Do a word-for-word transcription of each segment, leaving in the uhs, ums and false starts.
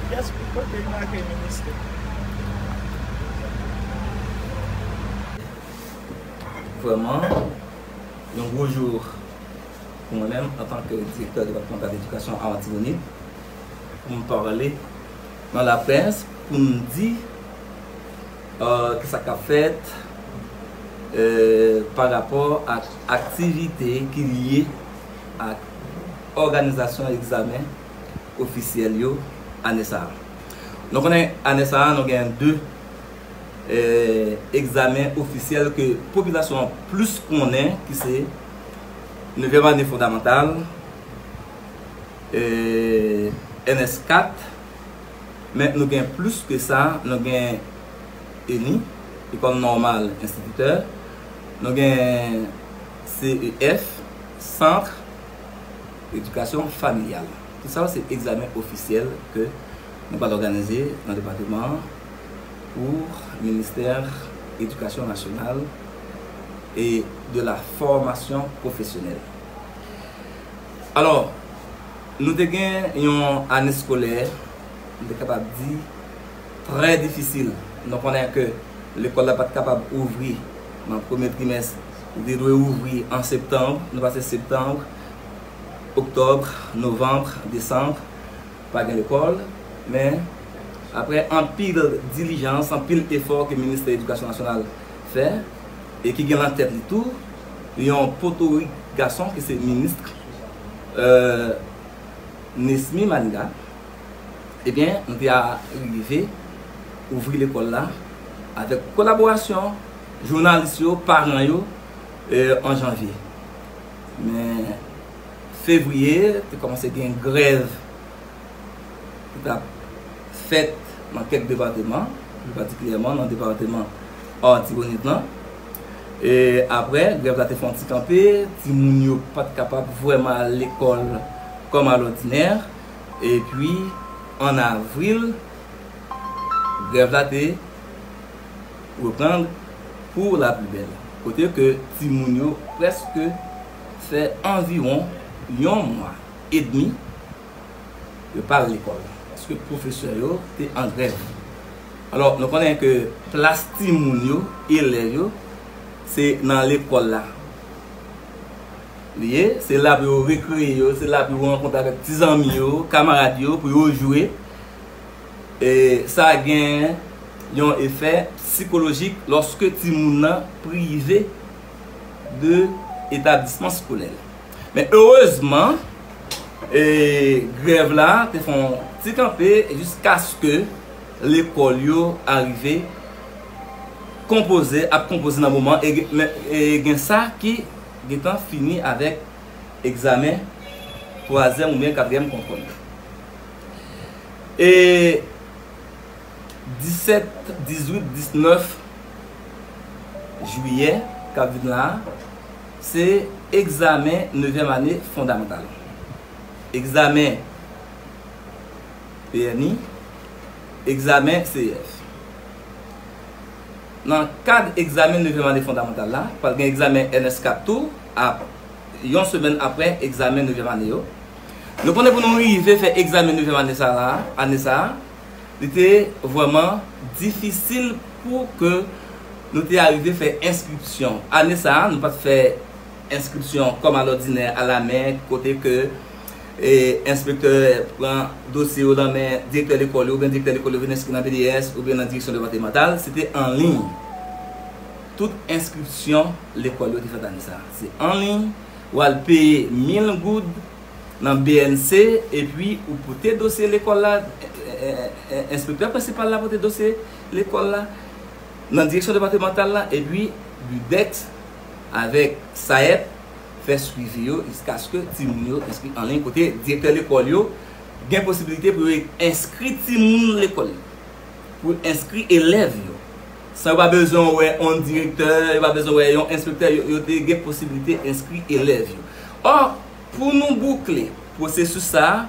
Kiyès ki pote l lage ministè? Vrèman, yon gwo jou pou mwen menm, antanke direktè depatmantal edikasyon Arawotibonit, pou m pale nan laprès, pou m di, euh, ki sa k ap fèt, euh, pa rapò ak aktivite ki lye ak òganizasyon egzamen ofisyèl yo ane sa a. Nou konnen ane sa a, nou gen de, eh, egzamen ofisyèl ke popilasyon an plis konnen, ki se nevyèm ane fondamantal, eh, N S kat, men nou gen plis ke sa, nou gen ENI, Lekòl Nòmal Enstititè, nou gen C E F, Sant Edikasyon Familyal. Tout sa yo se egzamen ofisyèl ke nou pral òganize nan depatman an pou Ministè Edikasyon Nasyonal e de la Fòmasyon Pwofesyonèl. Alò, nou te gen yon ane eskolè, nou te kapab di, trè difisil. Nou konnen ke lekòl la pa t kapab ouvri nan premye trimès, li te dwe ouvri an septanm, nou pase septanm, oktòb, novanm, desanm, pa gen lekòl, men apre anpil dilijans, anpil efò ke Ministè Edikasyon Nasyonal fè, e ki gen nan tèt li tou yon potorik gason ki se minis, euh, Nesmy Manigat, ebyen, nou te a rive ouvri lekòl la avèk kolaborasyon jounalis yo, paran yo, euh, an janvye. Men fevriye, te kòmanse gen grèv ki t ap fèt nan kèk depatman, pli patikilyèman nan depatman Artibonit lan. E apre, grèv la te fè yon ti kanpe, timoun yo pa t kapab vrèman al lekòl kòm alòdinè. Epi, ann avril, grèv la te reprann pou lapibèl, kote ke timoun yo prèske fè anviwon yon mwa edmi yo pa al lekòl, paske pwofesè yo te an grèv. Alò, nou konnen ke plas timoun yo, elèv yo, se nan lekòl la li ye, se la pou yo rekreye yo, se la pou yo rankontre avèk ti zanmi yo, kamarad yo, pou yo jwe. E sa gen yon efè sikolojik lòske timoun nan prive de etablisman eskolè l. Men erezman, e, grèv la te fè yon ti kanpe jiskaske lekòl yo arive konpoze, ap konpoze nan moman, e, men, e gen sa ki gentan fini avèk egzamen twazyèm oubyen katriyèm kontwòl. E disèt, dizuit, disnèf jiyè k ap vin la a, se egzamen nevyèm ane fondamantal. Egzamen P N I, egzamen C E F. Nan kad egzamen nevyèm ane fondamantal la, pral gen egzamen N S kat tou, ap yon semèn apre egzamen nevyèm ane yo. Nou konnen pou nou rive fè egzamen nevyèm ane sa la, ane sa a, li te vrèman difisil pou ke nou te arive fè enskripsyon. Ane sa a, nou pa t fè enskripsyon kòm alòdinè alamen, kote ke, e, enspektè pran dosye yo nan men direktè lekòl yo, oubyen direktè lekòl yo vin enskri nan P D S, oubyen nan direksyon depatmantal, se te an liy. Tout enskripsyon lekòl yo te fèt ane sa a. Se an liy, w al peye mil goud nan B N C, epi ou pote dosye lekòl la, e, e, e, enspektè prensipal la pote dosye lekòl la nan direksyon depatmantal la, epi BUDEX avèk SAEP fè swivi yo jiskaske timoun yo enskri an liy, kote direktè lekòl yo gen posibilite pou yo enskri timoun lekòl yo, pou enskri elèv yo. San yo pa bezwen wè yon direktè, yo pa bezwen wè yon enspektè, yo, yo te gen posibilite enskri elèv yo. Ò, pou nou boukle pwosesis sa a,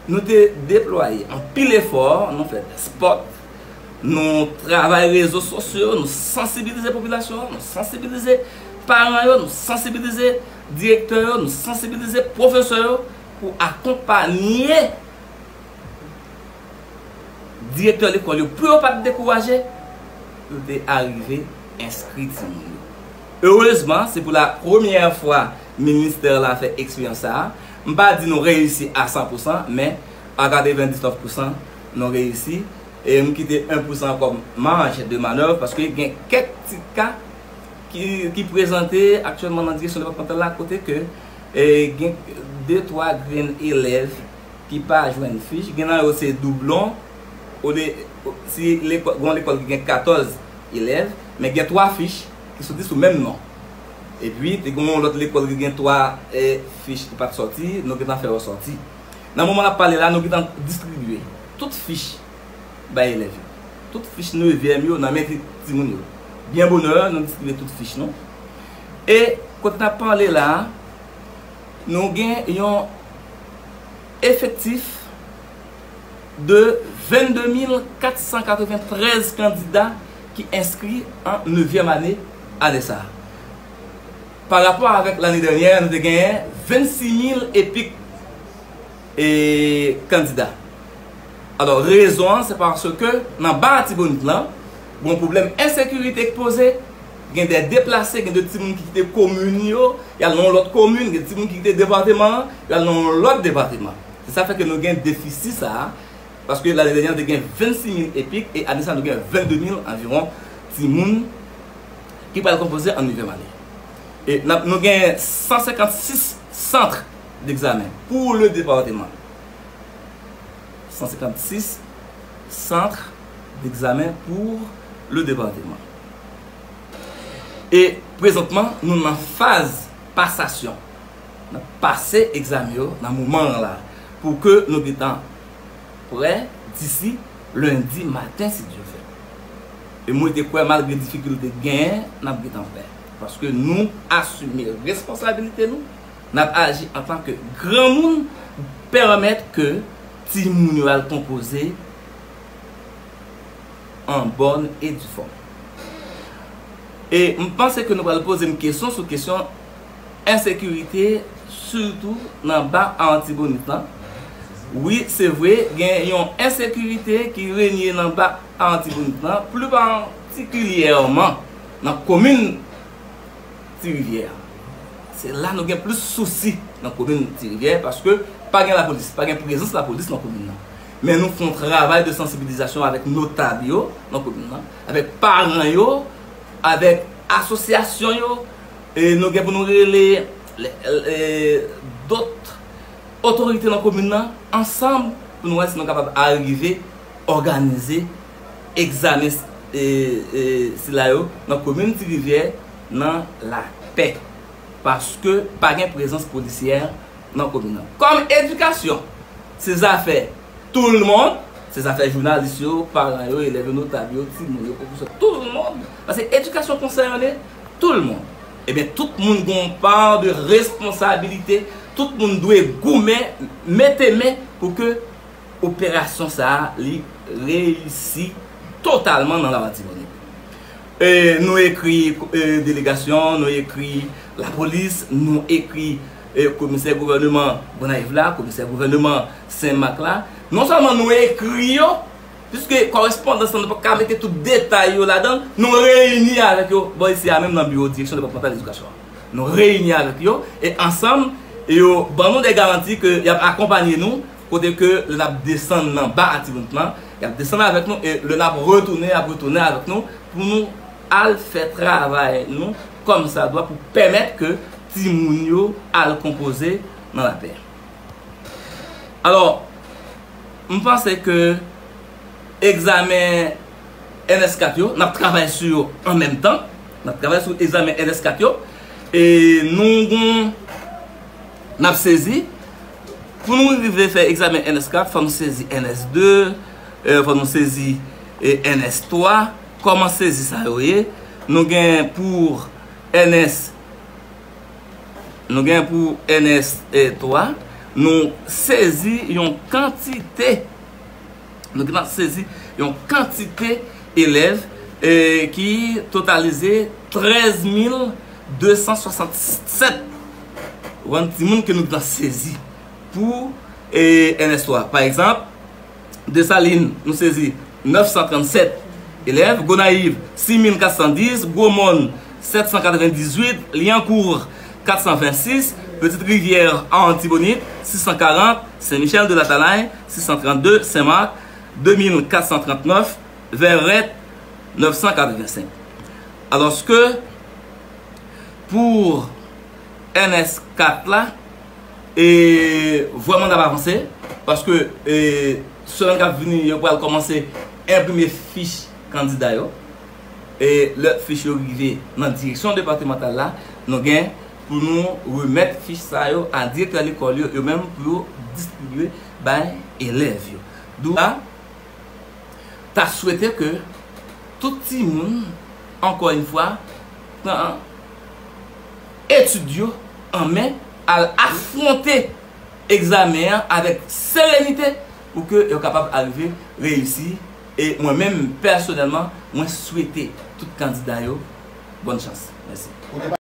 nou te deplwaye anpil efò, nou fè spòt, nou travay rezo sosyo, nou sansibilize popilasyon an, nou sansibilize paran yo, nou sansibilize direktè yo, nou sansibilize pwofesè yo pou akonpanye Direktè lekòl yo, pou yo pa t dekouraje, yo te arive enskri timoun yo. Erezman, se pou la premyè fwa ministè la fè eksperyans sa a. M pa di nou reyisi a san pousan, men a katrevendiznèf pousan, nou reyisi. E m kite en pousan kòm maj de manèv, paske gen kèk ti ka ki, ki prezante aktyèlman nan direksyon depatmantal la, kote ke, e, gen de, twa grenn elèv ki pa jwenn fich. Gen nan yo se doublon, olye, si lekò-, gen yon lekòl ki gen katòz elèv, men gen twa fich ki soti sou menm non. Epi, te gen yon lòt lekòl ki gen twa, e, fich ki pa t sòti, nou gentan fè yo sòti. Nan moman n ap pale la, nou gentan distribye tout fich bay elèv yo. Tout fich nevyèm yo nan men ti, timoun yo. Byen bonè, nou distribye tout fich nou. E kote n ap pale la, nou gen yon efektif de vennde mil kat san katreventrèz kandida ki enskri an nevyèm ane ane sa a. Pa rapò avèk lane dènyè, nou te genyen vennsis mil epik e kandida. Alò, rezon an, se paske nan Ba Latibonit lan, gon pwoblèm ensekirite ki poze, gen de deplase, gen de timoun ki kite komin yo, y al nan yon lòt komin, gen timoun ki kite depatman an, y al nan yon lòt depatman. Se sa fè ke nou gen defisi sa a, paske lane dènyè, nou te gen vennsis mil epik, e ane sa, nou gen vennde mil anviwon timoun ki pral konpoze an nevyèm ane. E n ap, nou gen san senkannsis sant d'egzamen pou le depatman. San senkannsis sant d'egzamen pou le depatman. E prezantman, nou nan faz pasasyon. N ap pase egzamen yo nan moman an la, pou ke nou gentan prè disi lendi maten, si Dye vle. E mwen te kwè, malgre difikilte genyen, n ap gentan prè. Paske nou asime responsabilite nou, n ap aji antanke granmoun, pèmèt ke timoun yo al konpoze an bòn e di fòm. E m panse ke nou pral poze m kesyon sou kesyon ensekirite, sitou nan Ba Latibonit lan. Wi, se vre, gen yon ensekirite ki renye nan Ba Latibonit lan, pli patikilyèman nan komin Ti Rivyè. Se la nou gen plis sousi nan komin Ti Rivyè, paske pa gen lapolis, pa gen prezans lapolis nan komin nan. Men nou fè yon travay de sansibilizasyon avèk notab yo nan komin nan, avèk paran yo, avèk asosyasyon yo, e nou gen pou nou rele, e, dòt otorite nan komin nan ansanm pou nou wè si nou kapab arive òganize egzamen, e, e, sila yo nan komin Ti Rivyè nan lapè. Paske pa gen prezans polisyè nan komin nan. Kòm edikasyon, se zafè tout le monde, se zafè jounalis yo, paran yo, elèv yo, notab yo, timoun yo, pwofesè, tout le monde. Paske edikasyon konsène tout le monde. Ebyen, tout moun gen yon pa de responsabilite, tout moun dwe goumen, mete men pou ke operasyon sa a, li reyisi totalman nan Labatibonit. E, nou ekri, e, delegasyon, nou ekri lapolis, nou ekri, e, komisè gouvènman Gonayiv la, komisè gouvènman Senmak la. Non sèlman nou ekri yo, piske kòrespondans lan nou pa ka mete tout detay yo ladan, nou reyini avèk yo bò isi a menm nan biwo direksyon depatmantal edikasyon an. Nou reyini avèk yo, e ansanm, yo ban nou de garanti ke y ap akonpanye nou, kote ke lè n ap desann nan Ba Latibonit lan, y ap desann avèk nou, e lè n ap retounen, y ap retounen avèk nou, pou nou al fè travay nou kòmsadwa pou pèmèt ke timoun yo al konpoze nan lapè. Alò, m panse ke egzamen N S kat yo, n ap travay sou yo an menm tan. N ap travay sou egzamen N S kat yo. E nou gon, n ap sezi. Pou nou rive fè egzamen N S kat, fò nou sezi N S de, e, fò nou sezi, e, N S twa. Kòman sezi sa yo ye? Nou gen pou N S, nou gen pou N S twa, nou sezi yon kantite, nou gentan sezi yon kantite elèv, e, ki totalize trèz mil de san swasannsèt. Ou konprann, timoun ke nou gentan sezi pou, e, N S twa. Pa egzanp, Desalin, nou sezi nèf san trannsèt elèv, Gonayiv, sis mil kat san dis, Gwomòn, sèt san katrevendizuit, Lyankou, kat san vennsis, Petite Rivière, Artibonite, sis san karant, Sen Michèl de Latalay, sis san trannde, Sen Mak, de mil kat san trannèf, Vèrèt, nèf san katrevensenk. Alòske, pou N S kat la, e, vrèman n ap avanse, paske, e, semèn k ap vini, yo pral kòmanse enprime fich kandida yo. E lè fich yo rive nan direksyon depatmantal la, nou gen pou nou remèt fich sa yo a direktè lekòl yo, yo menm pou yo distribye bay elèv yo. Dou la, ta swete ke tout timoun, ankò yon fwa, pran etid yo an men, al afwonte egzamen an avèk serenite pou ke yo kapab arive reyisi. E mwen menm, pèsonèlman, mwen swete tout kandida yo bòn chans. Mèsi.